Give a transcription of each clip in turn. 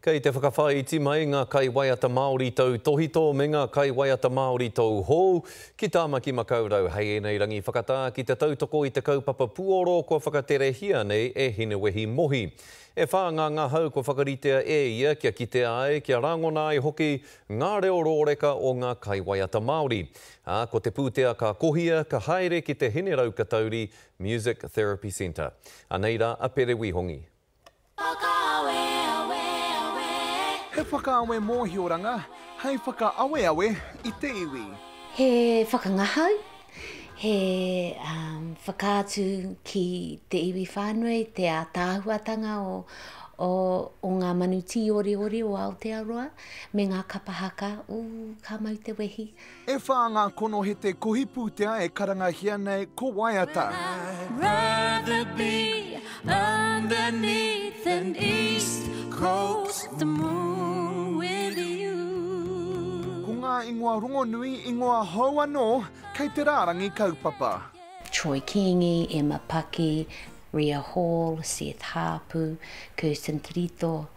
Kei te whakawhāiti mai ngā kaiwaiata Māori tautōhito me ngā kaiwaiata Māori tauhou ki Tāmaki Makaurau hei ēnei rangi whakatā ki te tautoko i te kaupapa puoro kua whakaterehia nei e Hinewehi Mohi. E whā ngā ngahau kua whakaritea e ia kia kitea ai, kia rangona ai hoki ngā reo rōreka o ngā kaiwaiata Māori. Ā, ko te pūtea ka kohia, ka haere ki te Hineraukatauri Music Therapy Centre. Anei rā a Pere Wihongi. He whakaawe mōhioranga hei whakaaweawe i te iwi. He whakangahau, he whakaatu ki te iwi whānui te ātaahuatanga o, o, o ngā manu tīoriori o Aotearoa me ngā kapa haka, ū, ka mau te wehi. E whā ngā konohete kohi pūtea e karangahia nei ko Waiata. Ko ngā ingoa rongonui, ingoa hou anō kei te rārangi kaupapa. Troy Kingi, Emma Paki, Ria Hall, Seth Haapu, Kirsten Te Rito.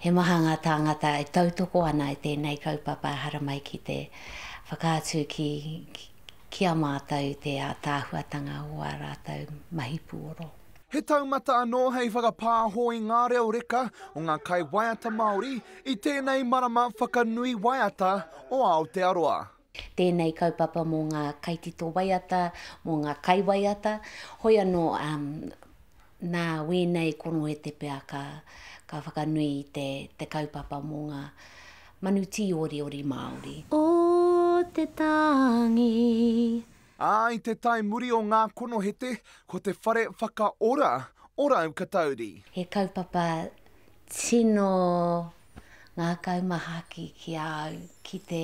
He maha ngā tāngata e tautoko ana i tēnei kaupapa haramai ki te whakaatu ki, ki a mātou te ātaahuatanga o ā rātou mahi puoro. He taumata anō hei whakapāho i ngā reo reka o ngā kaiwaiata Māori i tēnei marama whakanui waiata o Aotearoa. Tēnei kaupapa mō ngā kaitito waiata, mō ngā kaiwaiata. Hoi anō, nā wēnei konohete pea ka, ka whakanui i te, te kaupapa mō ngā manu tīoriori Māori. O te tangi. Ā, i te tae muri o ngā konohete, ko te whare whakaora o Raukatauri. He kaupapa tino ngākau mahaki ki a au ki te,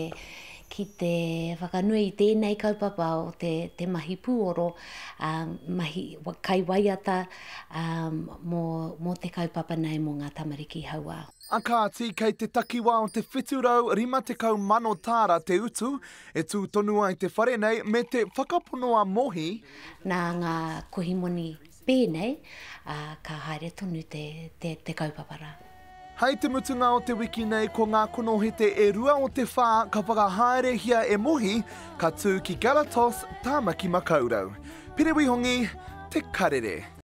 ki te whakanui i tēnei kaupapa o te, te mahi pūoro, ā, mahi kaiwaiata, ā, mō, mō te kaupapa nei mō ngā tamariki hauā. A kāti, kei te takiwā o te 750 mano tāra te utu e tū tonu ai te whare nei me te whakapono a Mohi. Nā ngā kohimoni pēnei, ā, ka haere tonu te, te, te kaupapa rā. Hei te mutunga o te wiki nei ko ngā konohete e rua o te whā ka whakahaerehia e Mohi ka tū ki Galatos, Tāmaki Makaurau. Pere Wihongi, Te Karere.